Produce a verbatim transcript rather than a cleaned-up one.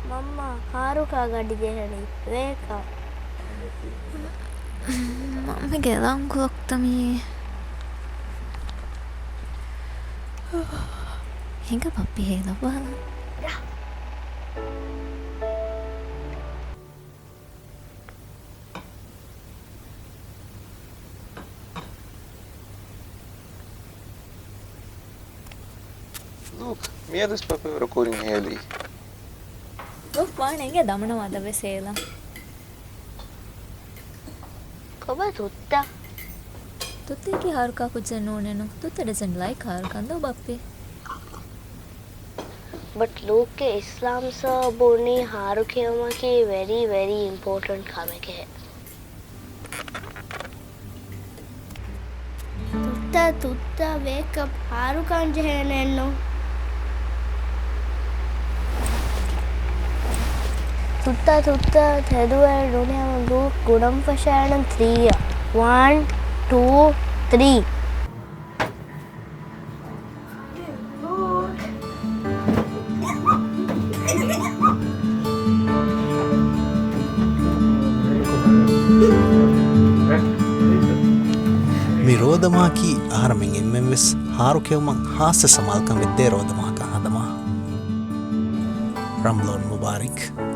މަންމާ، ހާރުކާ ގަޑި ޖެހެނީ. ވޭކަ. މަންމަގެ އެލާމް ކްލޮކްތަ މީ؟ ހިނގާ ބައްޕި ހޭލައްވާލަން. ލޫކް، މިއަދުސް ބައްޕަ ވަރަށް ކުރިން ހޭލި. ލޫކް ވާނެ އެނގޭ ދަމުނަމަ އަދަށްވެސް ހޭލަން. ކޮބާ ތުއްތަ؟ ތުއްތައަކީ ހާރުކާ ކުއްޖެއް ނޫނެއްނު. ތުއްތަ ޑަޒަންޓް ލައިކް ހާރުކާ، އަނދޯ ބައްޕި. ބަޓް ލޫކްގެ އިސްލާމް ސަބަބުން ހާރު ކެއުމަކީ ވެރީ، ވެރީ އިމްޕޯޓެންޓް ކަމެކޭ. ތުއްތަ، ތުއްތަ، ވޭކް އަޕް، ހާރުކާން ޖެހޭނެއްނު. ތުއްތަ، ތުއްތަ، ތެދުވެ ނުނިޔަމަ ލޫކް ގުނަން ފަށާނަން ތްރީއަށް. ވަން، ޓޫ، ތްރީ. މި ރޯދަމަހަކީ އަހަރެމެން އެންމެންވެސް ހާރު ކެއުމަށް ހާއްސަ ސަމާލުކަން ވެއްދޭ ރޯދަމަހަކަށް ހަދަމާ. ރަމަޟާން މުބާރަކް.